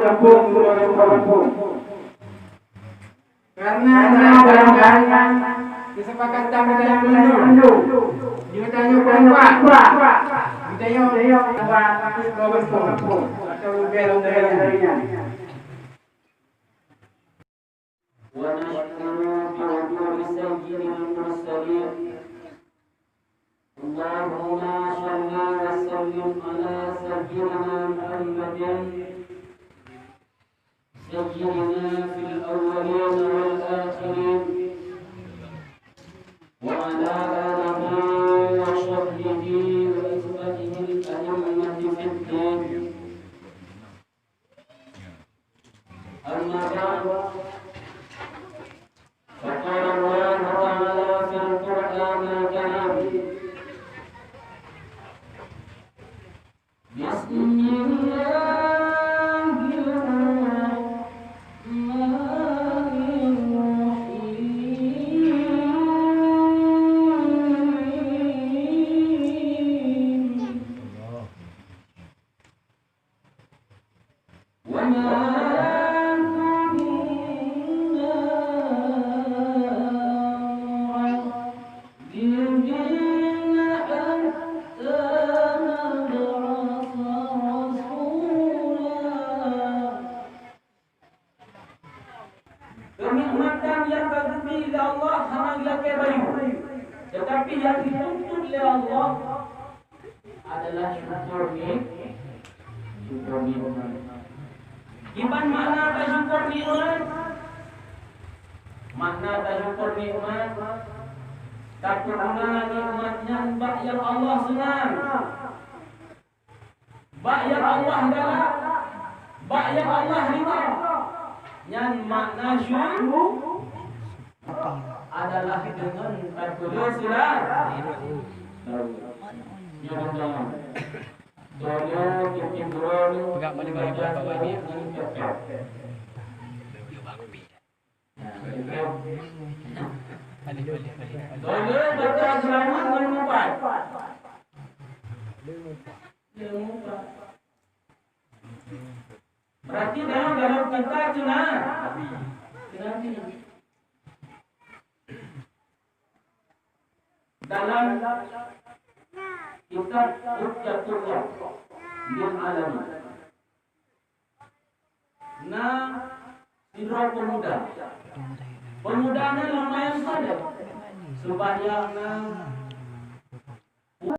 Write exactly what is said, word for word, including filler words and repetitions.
Kampung, kampung. Karena dalam kesepakatan kita yang belum, kita yang berempat, kita yang berempat, atau lebih dari ونشكر بحضور سيد المرسلين. اللهم صل وسلم على سيدنا محمد سيدنا في الأولين والآخرين، وعلى آله وصحبه وأتباعه الأئمة في الدين. أما بعد، فقال الله تعالى في القرآن الكريم: بسم الله الرحمن الرحيم. وما كنا معذبين حتى نبعث رسولا. Keunikmatan nyang ka geubri lé Allah hana geulakée bayeue, teutapi nyang jituntut lé Allah adalah syukur ni-, syukur nikmat. Kiban makna tasyukur nikmat? Makna tasyukur nikmat, tapeuguna nikmat nyan bak nyang Allah seunang. Bak nyang Allah galak, bak nyang Allah ridha. Nyan makna syukur adalah deungon tapeuleueh sila-, Peugah balik, balik, balik, balik. Balik, balik, balik, balik. Dua baca selamat ngon mufrad. Berarti dalam, dalam kita cuma dalam kitab Hujjatullah lil Alamin. Na sidroe pemuda. Pemuda nyan lumayan saleh. Sumbayang na,